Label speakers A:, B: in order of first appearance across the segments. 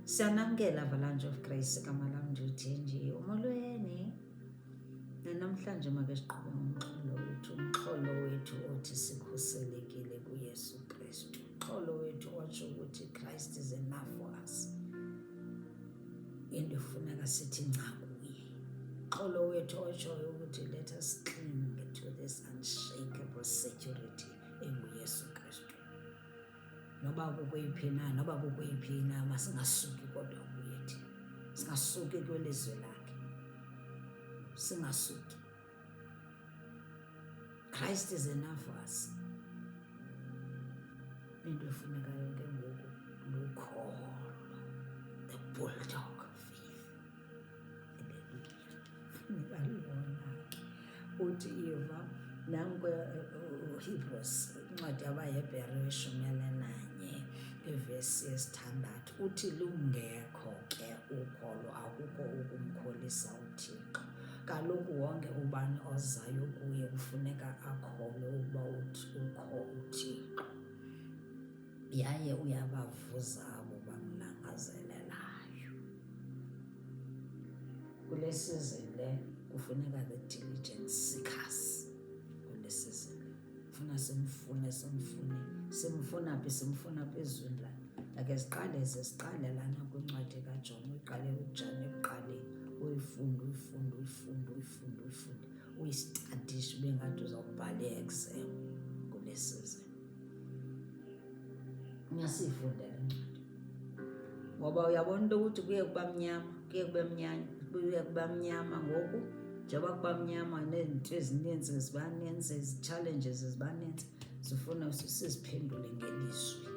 A: Siyanamkela Avalanche of Grace, igama lam ndiwuthenji. Molweni. Namhlanje make siqhube ngomxholo wethu, umxholo wethu othi sikhuselekile kuYesu Kristu. Umxholo wethu otsho ukuthi Christ is enough for us. Into efuneka sithi nca kuye. Umxholo wethu otshoyo ukuthi let us cling to this unshakable security enguYesu Kristu. Noba kukweyiphi na, noba kukweyiphi na, masingasuki kodwa kuye thina. Singasuki kwelizwi lakhe. Singasuki. Christ is enough for us. Into efunekayo ke ngoku lukholo, the bulldog of faith. Haleluya. Funeka lona ke. Uthi iva nanku uHebrews, incwadi yabaHebhere 11 ivesi yesithandathu, uthi lungekho ke ukholo akukho ukumkholisa uThixo. Kaloku wonke ubani ozayo kuye kufuneka akholwe ukuba ukho uThixo, yaye uyabavuza abo bamlangazelelayo. Kule season le kufuneka the diligent seekers. Kule season le funa simfune, simfune, simfuna phi? Simfuna phi ezwini lakhe. Ake siqale ze siqale lana kwincwadi kaJohn, uyiqale uJohn ekuqaleni, uyifunde, uyifunde, uyifunde, uyifunde, uyifunde, uyistadishe ube ngathi uzawubhala i-exam kule season. Ungasiyifunde le ncwadi ngoba uyabona into yokuthi kuye kuba mnyama, kuye kube mnyama, kuye kuba mnyama ngoku. Njengoba kuba mnyama nezinto ezininzi ziba ninzi, ezi-challenges ziba ninzi, zifuna siziphendule ngelizwi,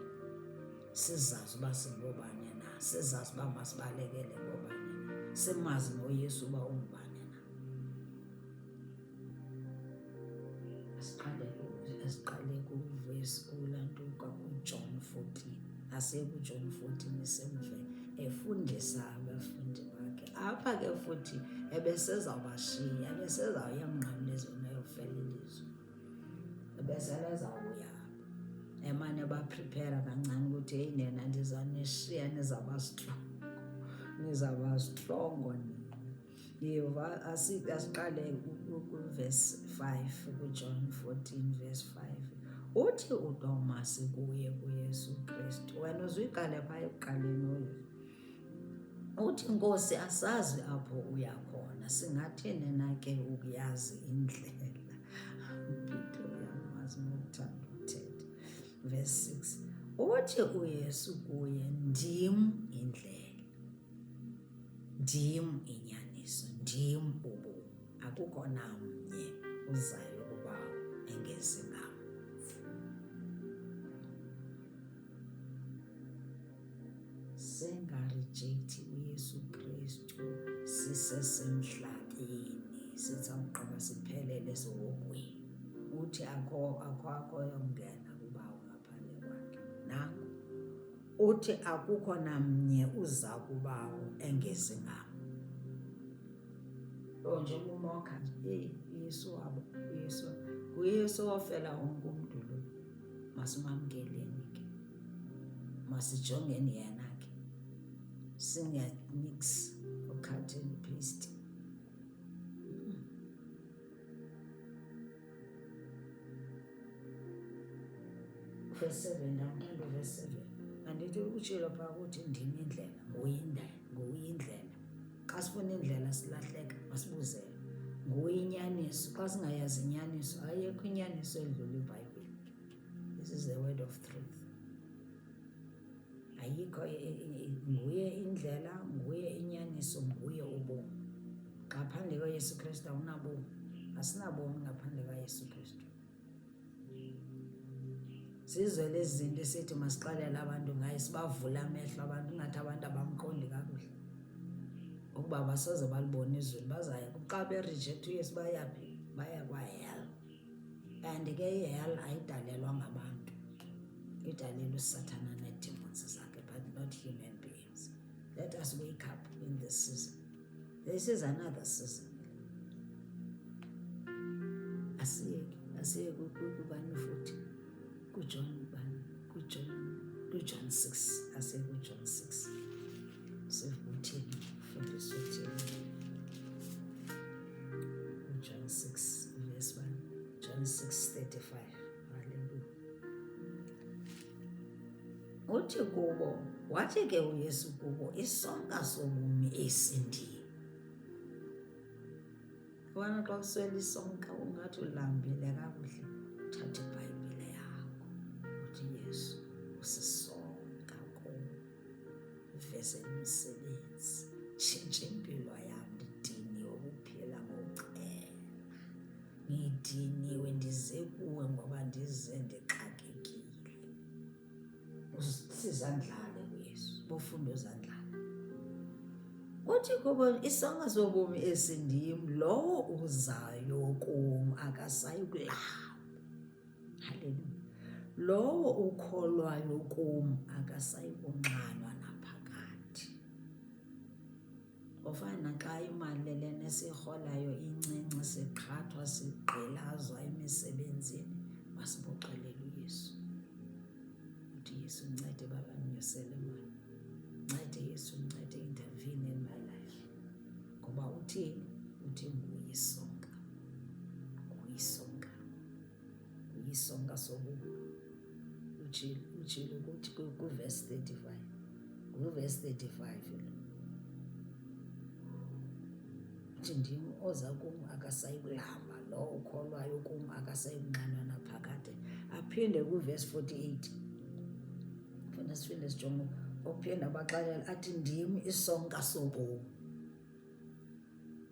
A: sizazi uba singobani na, sizazi uba masibalekele ngobani na, simazi noYesu uba ungubani na. Asiqale, asiqale kuvesi kulantuka kuJohn 14. Asiye kuJohn 14 simve efundisa abafundi bakhe. Apha ke futhi ebesezawubashiya, ebesezawuya emnqamlezweni ayofela ilizwe. Ebesele ezawuya apha. Emane ebaprepare kancane ukuthi heyi nina ndizanishiya nizawuba strong. Nizawuba strongo nina. Yeva, asiqale kuvesi 5 kuJohn 14 verse 5. Uthi uTomas kuye kuYesu Kristu, wena uzuyiqale phaa ekuqaleni uyive. Uthi, Nkosi, asazi apho uya khona, singathini na ke ukuyazi indlela? UPeter uyamazi ngokuthanda ukuthetha. Verse 6. Uthi uYesu kuye, ndim indlela, ndim inyaniso, ndim ubomi. Akukho namnye uzayo kuBawo engezi ngam. Singarejekthi uYesu Kristu sisesemhlabeni, sizawugqiba siphelele esihogweni. Uthi akho akho akho yongena kuBawo ngaphandle kwakhe. Nanku uthi akukho namnye uza kuBawo engezi ngam. Lo nje ubumokha nje, heyi uYesu wabo, uYesu, nguYesu owafela wonke umntu lo. Masimamkeleni ke, masijongeni yena ke, singamix ucut and paste. Verse 7, ndamthanda uverse 7. Andithi utshilo phaa ukuthi ndim indlela, nguye indlela, nguye indlela. Xa sifuna indlela silahleka, masibuzele. Nguye inyaniso. Xa singayazi inyaniso, ayikho inyaniso edlula iBhayibhile. This is the word of truth. Ayikho, nguye indlela, nguye inyaniso, nguye ubomi. Ngaphandle kwaYesu Kristu awunabomi. Asinabomi ngaphandle kwaYesu Kristu. Sizwe lezi zinto esithi masixelele abantu ngaye, sibavule amehlo abantu, ingathi abantu abamqondi kakuhle. Ukuba basoze balibone izulu, bazaya xa bereject uYesu bayaphi? Baya kwahell. And ke ihell ayidalelwa ngabantu, idalelwa uSathana nee-demons zakhe, but not human beings. Let us wake up in this season. This is another season. Asiyeke, asiyeke kubani futhi? KuJohn bani? KuJohn, kuJohn 6. Asiye kuJohn 6. 6:35. Haleluya. Uthi kubo, wathi ke uYesu kubo, isonka sobomi esi ndim. Ubana xa uswele isonka ungathi ulambile kakuhle, uthathe iBhayibhile yakho uthi Yesu usisonka kum, uvezele umsebenzi, tshintsha impilo yam, ndidiniwe kuphila ngokucela, ndidiniwe ndize kuwe ngoba ndize ndixakekile. Sizandlale kuYesu, bofunda uzandlala. Uthi kubo isonka sobomi esindim, lowo uzayo kum akasayi kulamba. Haleluya. Lowo ukholwayo kum akasayi kunxanwa naphakade. Ufana naxa imali lena esiyirholayo incinci siqhathwa sigqilazwa emisebenzini, masibuxelele uYesu. Uthi Yesu ncede baba ndinyusele imali. Ncede Yesu ncede intervene in my life. Ngoba uthini? Uthi nguye isonka. Nguye isonka. Nguye isonka sobomi. Utshilo, utshilo ukuthi kuvesi 35. Nguvesi 35 lo. Uthi ndim oza kum akasayi kulamba, lo ukholwayo kum akasayi kunxanwa naphakade. Aphinde kuvesi 48. Funa siphinde sijonge uphinde abaxelela athi ndim isonka sobomi.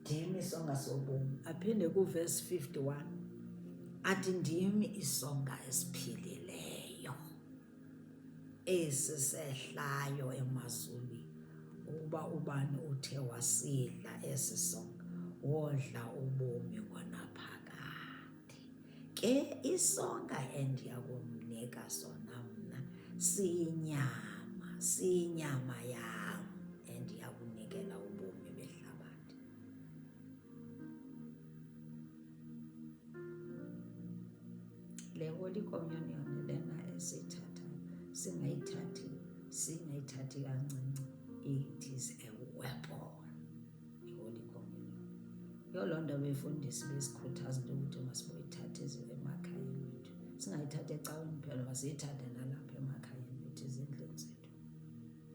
A: Ndim isonka sobomi. Aphinde kuvesi 51 athi ndim isonka esiphilileyo esi sehlayo emazulwini ukuba ubani uthe wasidla esi sonka wodla ubomi ngonaphakade. Ke isonka endiya kumnika sona mna siyinyama, siyinyama yam endiya kunikela ubomi behlabathi. Le Holy Communion lena esiyithathayo singayithathi singayithathi kancinci, it is a weapon, i-Holy Communion. Yiyo loo nto abefundisi besikhuthaza into yokuthi masiboyithathe emakhayeni wethu, singayithathi ecaweni kuphela, masiyithathe nalapha emakhayeni wethu, ezindlini zethu.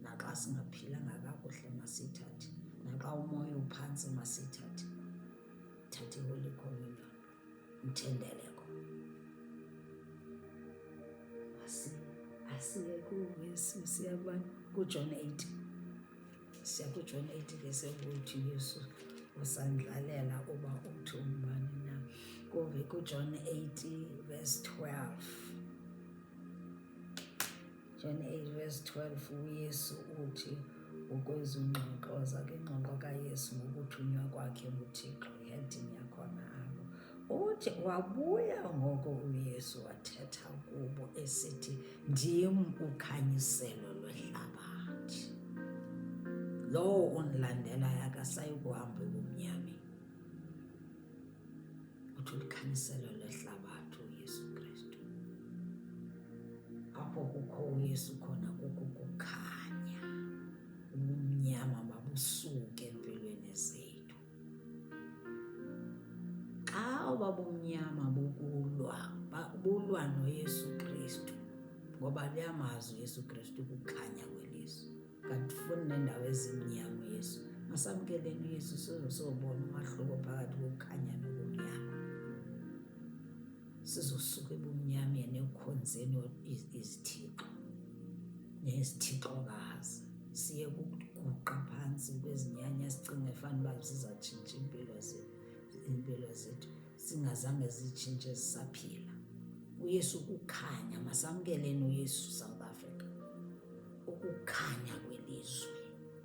A: Naxa singaphilanga kakuhle masiyithathe, naxa umoya uphantsi masiyithathe. Thatha i-Holy Communion, umthendeleko. Asiye kuvesi, siya kubani? KuJohn 8. Siya kuJohn 8 ke sekuthi Yesu usandlalela uba uthi ungubani na. Kuve kuJohn 8 verse 12. John 8 verse 12 uYesu uthi ukwezi ngxoxo zakhe, ingxoxo kaYesu ngokuthunywa kwakhe nguThixo, heading yakhona apho. Uthi wabuya ngoko uYesu wathetha kubo esithi, ndim ukhanyiselo lwehlabathi. Lowo undilandelayo akasayi kuhamba ebumnyameni. Uthi ulikhanyiselo lwehlabathi uYesu Kristu. Apho kukho uYesu khona kukho ukukhanya. Ubumnyama mabusuke empilweni zethu. Xa obabumnyama bokulwa, bulwa noYesu Kristu, ngoba luyamazi uYesu Kristu ukukhanya kwelizwe. Akafuni nendawo ezimnyama uYesu. Masamkeleni uYesu size sobona umahluko phakathi kokukhanya nobumnyama. Sizosuka ebumnyameni ekukhonzeni izithixo nezithixokazi, siye kuguqa phantsi kwezinyanya sicinge fanuba zizatshintsha impilo zethu, iimpilo zethu zingazange zitshintshe zisaphila. uYesu kukhanya, masamkeleni uYesu South Africa. Ukukhanya kwelizwe,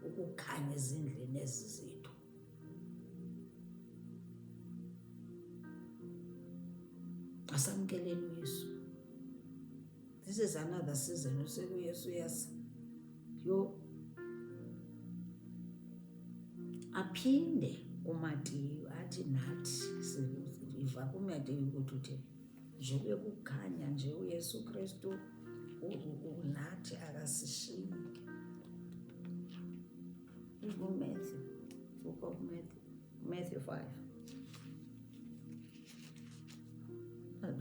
A: ukukhanya ezindlini ezi zethu. Masamkeleni uYesu. This is another season usekuYesu uyeza. Yho. Aphinde uMateyu athi nathi siva kuMateyu ukuthi uthi nje kuye kukhanya nje uYesu Kristu unathi akasishiyi. KuMatthew, Book of Matthew, Matthew 5.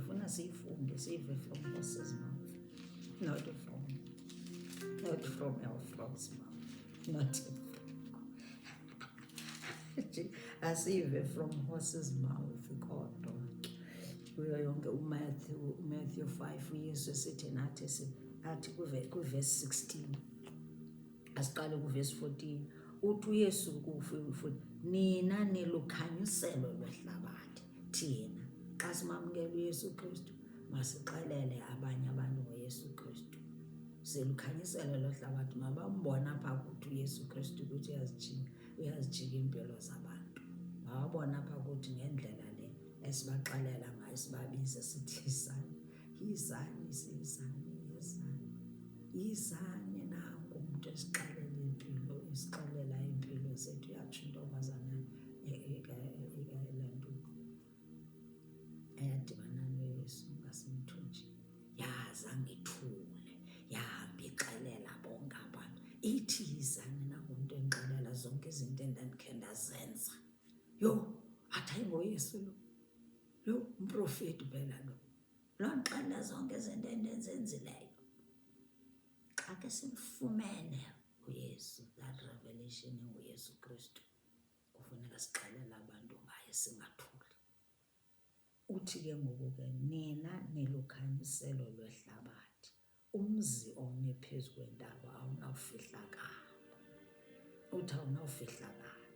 A: Ufuna siyifunde, siyive from horse's mouth, not from our frog's mouth, not asive from horse's mouth. Kodwa ke kuyo yonke uMatthew 5, uYesu esithi nathi, athi kuvesi 16, asiqale kuvesi 14, uthi uYesu futhi, "Nina nilukhanyiselo lwehlabathi." Thina xa simamkela uYesu Kristu, masixelele abanye abantu ngoYesu Kristu. Silukhanyiselo lwehlabathi. Mabambone apha kuthi uYesu Kristu ukuthi uyazijika, uyazijika iimpilo zabantu. Mababone apha kuthi ngendlela le esibaxelela ngayo, sibabize sithi, "Yizani, yizani, yizani, yizani, yizani, nanku umntu esixelela impilo, esixelela iimpilo zethu." Yatsho intombazana le nto eyadibana noYesu ngasemthonjeni, yazange ithule, yahamba ixelela bonke abantu, ithi, "Yizani, nangu umntu endixelela zonke izinto endandikhe ndazenza. Yho, athi ayingoYesu lo, lo umprofeti phela lo, londixelela zonke izinto endizenzileyo." Xa ke simfumene uYesu, that revelation enguYesu Kristu, kufuneka sixelele abantu ngaye, singathuli. Uthi ke ngoku ke, "Nina nilukhanyiselo lwehlabathi. Umzi omi phezu kwentaba awunawufihlakala." Uthi awunawufihlakala.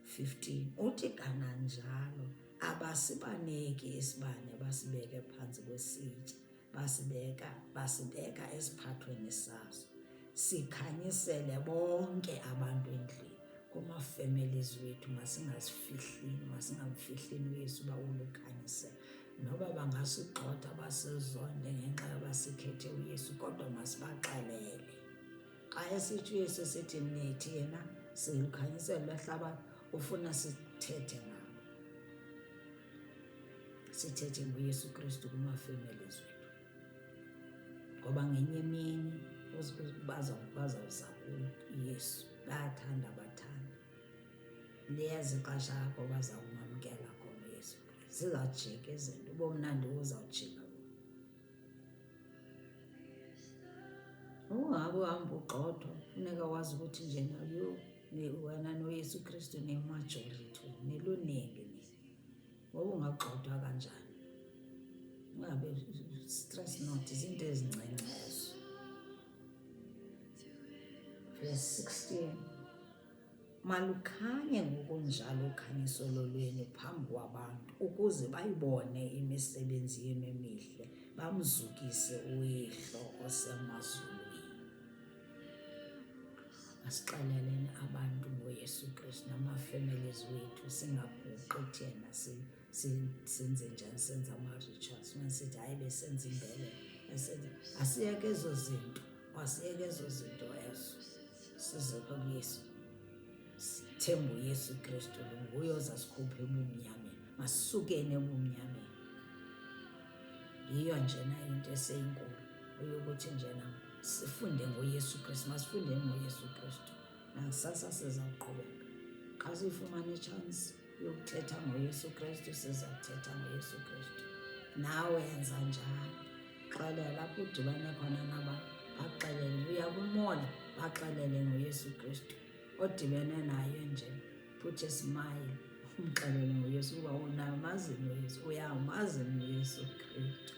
A: 15 uthi, "Kananjalo abasibaneki isibane basibeke phantsi kwesitya, basibeka esiphathweni saso, sikhanyisele bonke abantu endlini." Kuma-families wethu masingazifihlini, masingamfihlini uYesu uba ulukhanyisele. Noba bangasigxotha, basizonde ngenxa yoba sikhethe uYesu, kodwa masibaxelele. Xa esithi uYesu, esithi nithi yena silukhanyiselo lwehlabathi, ufuna sithethe ngabo, sithethe ngoYesu Kristu kuma-families wethu, ngoba ngenye imini bazawuza kuYesu. Bayathanda, bathanda, liyeza ixesha apho baza kumamkela khona uYesu Kristu. Zizawujika izinto, ubomnandi buzawujika. Ungabe uhamba ugxothwa, funeka wazi ukuthi njena yho, wena noYesu Kristu niyi-majority, niluningi nina. Ngoba ungagxothwa kanjani? Ungabe stress not, izinto ezincinci ezo. Verse 16, "Malukhanye ngokunjalo ukhanyiselo lwenu phambi kwabantu, ukuze bayibone imisebenzi yenu emihle, bamzukise uYihlo osemazulwini." Masixeleleni abantu ngoYesu Kristu nama-families wethu, singaguqi thina senze njani, senze ama-rituals, sithi hayi, besenza imbeleko, besenza. Asiyeke ezo zinto, asiyeke ezo zinto ezo, size kuYesu, sithembe uYesu Kristu. Lo nguye ozasikhupha ebumnyameni. Masisukeni ebumnyameni. Yiyo njena into eseyinkulu eyokuthi njena sifunde ngoYesu Kristu. Masifundeni ngoYesu Kristu. Nakusasa sizawuqhubeka. Xa siyifumana itshansi yokuthetha ngoYesu Kristu, siza kuthetha ngoYesu Kristu. Nawe yenza njalo, xelela apho udibane khona nabantu, baxelele. Uya kwi-mall, baxelele ngoYesu Kristu. Odibene naye nje, put a smile, umxelele ngoYesu uba unamazi noYesu, uyamazi noYesu Kristu.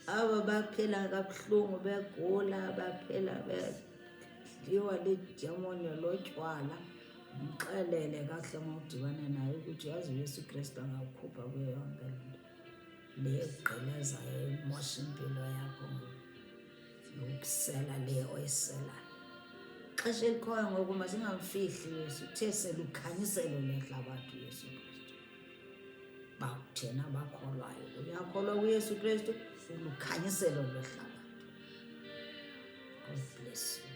A: Aba baphila kabuhlungu, begula, baphila bedliwa lidemoni lotywala, mxelele kakuhle uma udibana naye ukuthi yazi uYesu Kristu angakukhupha kuyo yonke le nto le egqilezayo, imosha impilo yakho ngokusela le oyiselayo. Xesha elikhoyo ngoku, masingamfihli uYesu. Uthe selukhanyiselo lehlabathi uYesu Kristu. Thina bakholwayo, uyakholwa kuYesu Kristu, ulukhanyiselo lwehlabathi. God bless you.